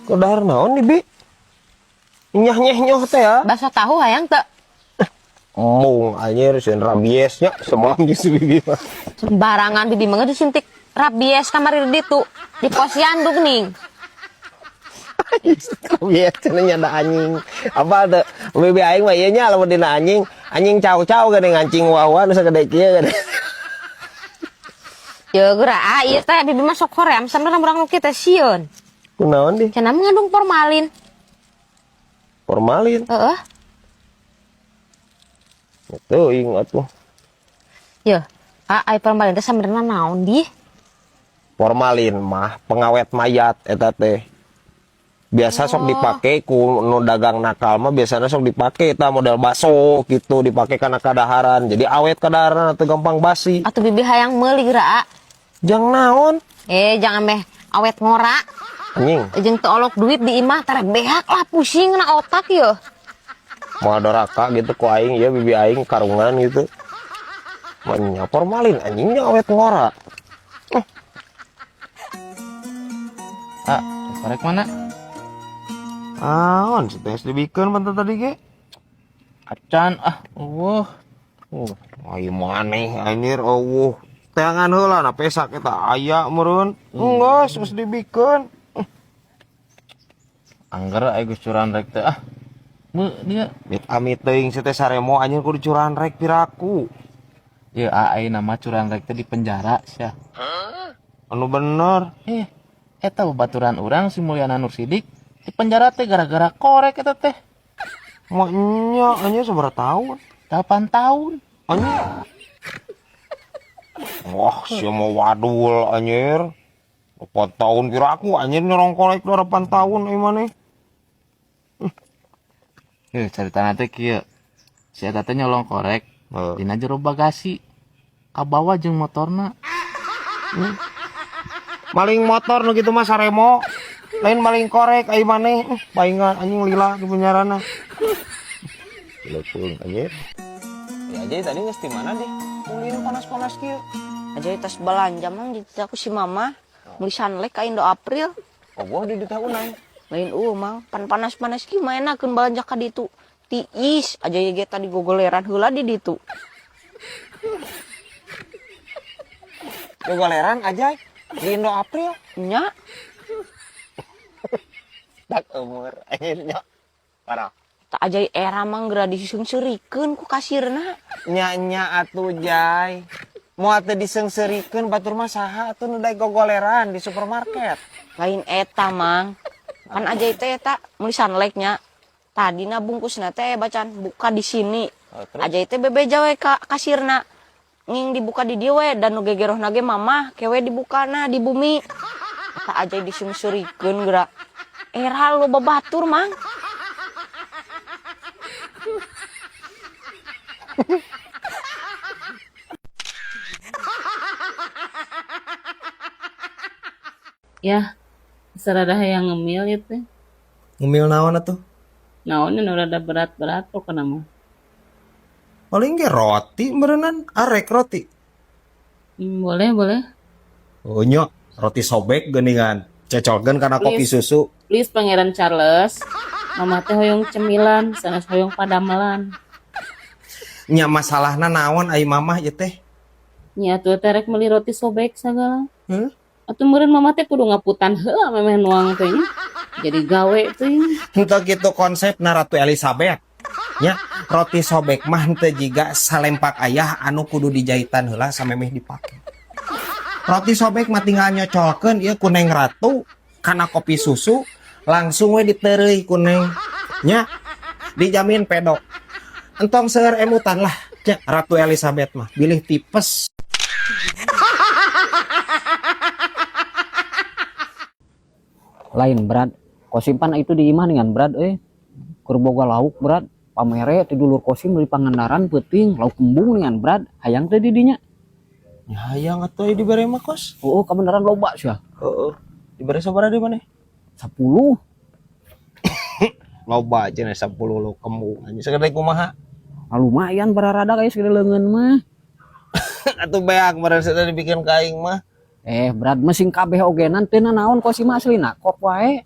Kok dahar naon nih, Bi? Nyah nyeh nyoh teh ya. Bakso tahu hayang teu? Mung anjir sieun rabiesnya semalam jeung si Bibi mah. Sembarangan bibi mah geus disuntik rabies kamari di ditu di posyandu geuning. Rabies cenah nyada anjing. Apa teu Bibi aing mah ieu nya lamun dina anjing, anjing cau-cau geuning anjing wawa nu sagede kieu geuning. Ye geura ah ieu teh bibi mah sok hoream sampeyan urang nu kieu teh sieun. Kunaon di? Cenah mengandung formalin. Formalin. Heeh. Teuing atuh. Ye, ah ai formalin teh sabenerna naon di? Formalin mah pengawet mayat eta teh. Biasa sok dipake ku nu dagang nakal mah, biasanya sok dipake eta model baso gitu, dipake kana kadaharan. Jadi awet kadaharan atau gampang basi. Atuh bibi hayang meuli geura ah. Jang naon? Eh, jangan meh awet ngora. Anjing. Jeung teu olok duit di imah tara behak lah pusing na otak ye. Moal doraka gitu ku aing ya bibi aing karungan gitu. Manya formalin anjingnya awet ngora. Ah, korek mana? Aon, setes dibikeun pantat tadi ge. Acan ah, eueuh. Ai maneh anjir eueuh. Teangan heula na pesak eta aya meureun. Enggeus geus dibikeun. Angger ai geus curahan rek teh ah. Meu dia. Mit amit teuing si teh saremo anjir kudu curahan rek piraku. Ieu ai nama curahan rek teh di penjara sia. Anu bener. Eta babaturan urang si Mulyana Nur Sidik di penjara teh gara-gara korek eta teh. Maknya anjir sabaraha tahun? 8 tahun. Anjir. Wah, sia mah wadul anjir. 8 tahun piraku anjir nyorong korek 8 tahun euy maneh. Caritana teh kieu. Si eta teh nyolong korek Heeh. dina jero bagasi. Kabawa jeung motorna. Maling motor nu kitu mah saremo. Lain maling korek ai maneh. Paingan anjing lila di penjarana. Leupeung anjir. Ya aja tadi geus di mana deh? Ulin panas-panas kieu. Aja tas belanja mang dititah ku si mama. Meuli Sunlight ka Indo April. Oh, gua di ditah unang. Lain eueuh mang, pan panas-panas kieu mah enakeun balanja ka ditu. Tiis aja ye ge tadi gogoleran heula di ditu. Gogoleran aja di Indo April. Nya. Tak umur anjir nya. Parah. Tak aja era mang geura diseungseurikeun ku kasirna. Nya nya atuh jai. Moal teu diseungseurikeun batur mah saha atuh nu daek gogoleran di supermarket. Lain eta mang. Pan aja teh eta meuli Sunlight nya. Tadina bungkusna teh bacan buka di sini. Oh, terus? Aja teh bebeja we ka kasirna. Nging dibuka di dieu we dan nu gegerohna ge mamah kewe dibukana di bumi. Eta aja diseungseurikeun geura. Era lo babatur mang. Ya, serada hayang ngemil ieu teh. Ngemil naon atuh? Naon nu rada berat-berat pokona mah. Paling ge roti meureunnan, arek roti. Boleh, boleh. Oh nya, roti sobek geuningan. Cecolkeun kana kopi Please. susu. Please Pangeran Charles. Mama teh hoyong cemilan, sanes hoyong padamelan. Nya masalahna naon ai mamah ieu teh? Nya atuh teh rek meuli roti sobek sagala. Heuh? Atuh meureun mama teh kudu ngaputan heula memeh nuang teh nya. Jadi gawe teh. Henteu kitu konsepna Ratu Elizabeth. Nya, roti sobek mah henteu jiga salempak ayah anu kudu dijahitan heula samemeh dipake. Roti sobek mah tinggal nyocolkeun ieu ku Neng Ratu kana kopi susu langsung we diteureuy ku Neng. Nya, dijamin pedok. Entong seueur emutan lah, nya Ratu Elizabeth mah bilih tipes. Lain berat, kosim pan itu di imah dengan berat Keur boga lauk berat, pamere ti dulur kosim di Pangandaran peuting lauk kembung dengan berat, hayang teh di dinya. Ya hayang atuh dibere mah kos. Heeh, kabeneran loba sia. Heeh. Dibere sabaraha di maneh? 10. Loba cenah 10 lauk kembung. Anjing sagede kumaha? Ah, lumayan bararada kayak segede leungeun mah. Atuh beak meureun teh dibikin ka aing mah. Berat mesin kabeh ogenan teu nanaon kosim mah aslina kok wae.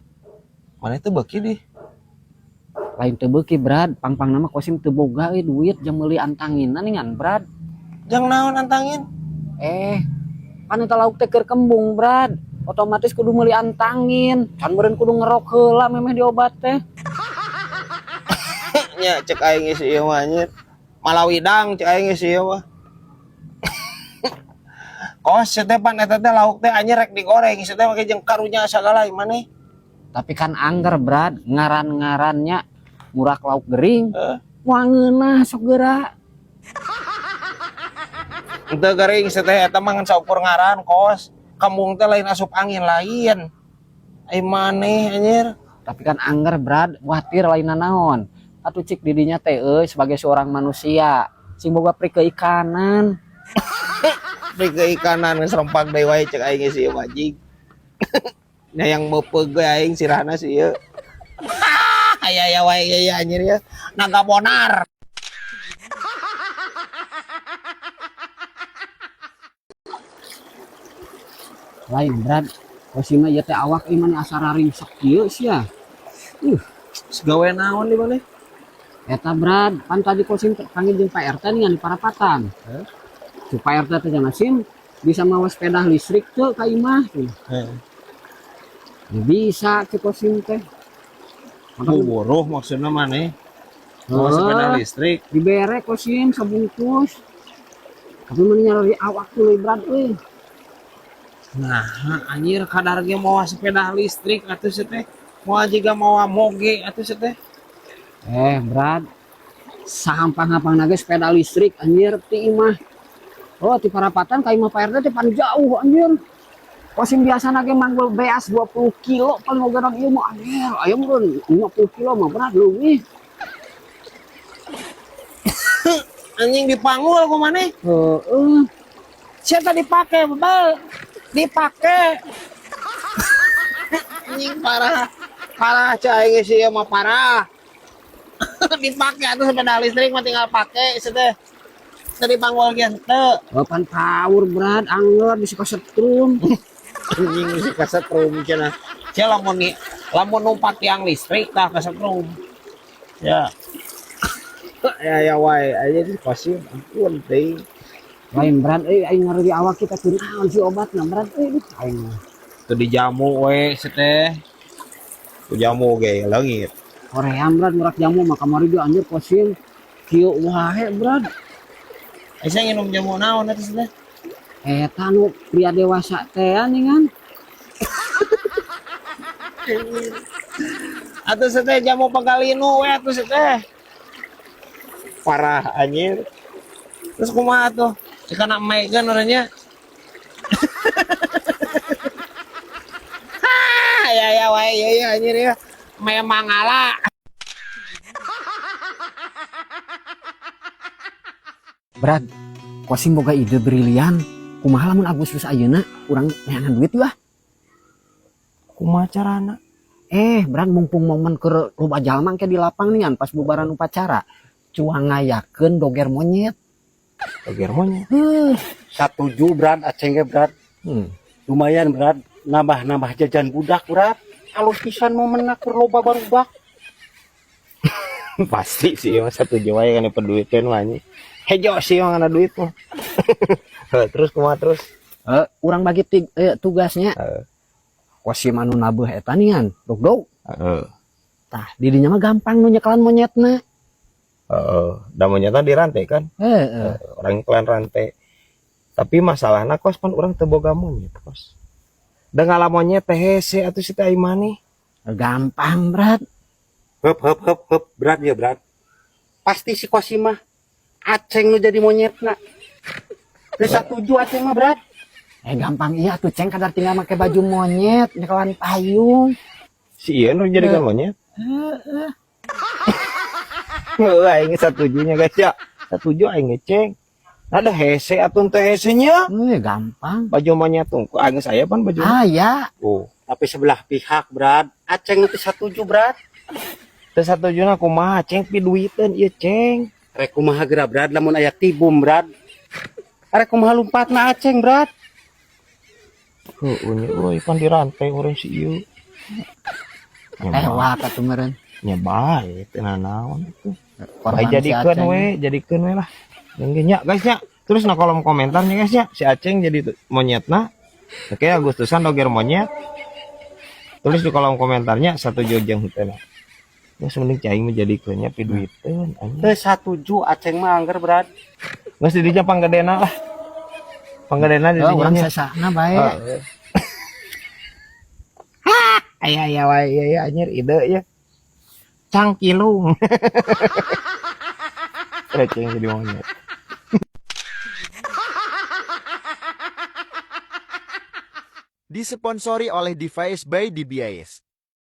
Mana itu beuki deh. Lain teu beuki, Brad, pang-pang nama Kosim teu boga euy duit jang meuli antanginna ningan, Brad. Jang naon antangin? Eh, pan eta lauk teh keur kembung, Brad. Otomatis kudu meuli antangin. Can meureun kudu ngerok heula memeh diobat teh. Nya cek aing geus ieu mah anjir. Malawidang cek aing geus ieu mah. Kos teh pan eta teh lauk teh anjir rek digoreng, teh make jeung karunya sagala maneh. Tapi kan angger, Brad, ngaran-ngarannya murak lauk gering. Heeh. Wangeunah sok geura. Henteu gering teh eta mah ngan saukur ngaran kos. Kembung teh lain asup angin lain. Ai maneh anjir. Tapi kan angger, Brad, watir lain naon. Atuh cik didinya teh euy sebagai seorang manusia sing boga pri keikanan. Pri keikanan geus rempak deui wae cek aing geus ieu wajig. Nya yang meupeug ge aing sirahna si ieu. Aya aya wae ieu anjir ya. Naga bonar. Lain, Brad, Kosim mah ieu teh awak ieu mah asa raringsek kieu sia. Segawe naon di mana? Eta, Brad, pan tadi Kosim panggil jeung Pak RT nih di parapatan. Heh? Si Pak RT teh cenah Sim bisa mawa sepeda listrik teu ka imah tuh. Heeh. Ya bisa cek Kosim teh. Buruh maksudna maneh. Mawa sepeda listrik. Dibere Kosim sebungkus. Tapi mending nyari awak tuh Brad euy. Nah, anjir kadar ge mawa sepeda listrik atuh sia teh. Moal jiga mawa moge atuh sia teh. Brad, sahampang-hampang naga sepeda listrik anjir ti imah. Oh, ti parapatan ka imah Pak RT teh pan jauh anjir. Kosim biasa nage manggul beas 20 kilo paling oge rong ieu mah anjir. Aya meureun 50 kilo mah berat leuwih. Anjing dipanggul ku maneh. Heeh. Sia teh dipake bebel. Dipake. Anjing parah. Parah cai geus ieu mah parah. Dipake atuh sepeda listrik mah tinggal pake sia teh. Teu dipanggul ge teu. Oh, pan power, Brad, angger bisa kasetrum. Anjing bisa kasetrum cenah. Sia lamun ni lamun numpak tiang listrik tah kasetrum. Ya. Ya ya wae aja di kosim ampun teuing. Lain, Brad, euy aing ngari awak kita teu naon sih obatna, Brad euy aing mah. Teu dijamu we sia teh. Ku jamu ge leungit. Korea, Brad, murak jamu mah kamari ge anjir kosim kieu wae, Brad. Asa nginum jamu naon eta sia teh? Eta nu pria dewasa teh ningan. Atuh sia teh jamu pagalinu we atuh sia teh. Parah anjir. Terus kumaha tuh? Dikana maekeun orangnya. Ya ya wae ya ya anjir ya. Memang ala. Brad, Kosim boga ide brilian. Kumaha lamun Agustus ayeuna urang neangan duit yeuh. Kumaha carana? Brad, mumpung momen keur loba jalma engke di lapang nih pas bubaran upacara. Cuang ngayakeun doger monyet. Doger monyet. Satuju, Brad, aceng ge, Brad. Lumayan, Brad, nambah-nambah jajan budak, Brad. Alus pisan momenna keur loba barudak. Pasti sih mah satuju wae kana peduiteun mah anjing. Hejo sih mah kana duit mah. Terus kumaha terus? Urang bagi tugasnya. Kosim anu nabeuh eta nian, dog-dog. Tah, didinya mah gampang nu nyekelan monyetna. Heeh, da monyetna dirantai kan? Heeh. Orang nyekelan rantai. Tapi masalahna kos pan urang teu boga monyet kos. Da ngala monyet teh hese atuh si teh ai maneh. Gampang, Brad. Heup heup heup heup, Brad ya, Brad. Pasti si Kosim mah aceng nu jadi monyetna. Geus satuju aceng mah, Brad. Gampang iya tuh ceng kadar tinggal make baju monyet, nyekelan payung. Si ieu nu jadikan monyet. Heeh. Heuh, aing satujunya guys ya. Satuju aing ge ceng. Ada hese atuh teh hesenya. Gampang. Baju monyet tungku aing saya pan baju. Ah ya. Oh. Tapi sebelah pihak, Brad, aceng teh satuju, Brad. Teu satujuna kumaha ceng piduiteun ieu ceng. Rek kumaha geura, Brad, lamun aya tibum, Brad. Arek kumaha lumpatna aceng, Brad. Heueuh nya euy pan dirantai urang si ieu. Wah atuh meureun. Nya bae teu nanaon itu. Korban Bae si jadikeun Aceng. We, jadikeun we lah. Yang nya guys nya. Terus na kolom komentarnya guys ya, si Aceng jadi monyetna. Oke, Agustusan doger monyet. Tulis di kolom komentarnya satuju jeung henteu. Ya mending cai mah jadikeun nya piduiteun anjing. Teu satuju Aceng mah angger, Brad. Geus di dinya panggedena lah. Panggedena di Oh, urang dinya. sesahna bae. Heeh. Aya aya wae ya, ya anjir ide ya. Cangkilung. Aceng jadi monyet. Disponsori oleh Device by DBIS.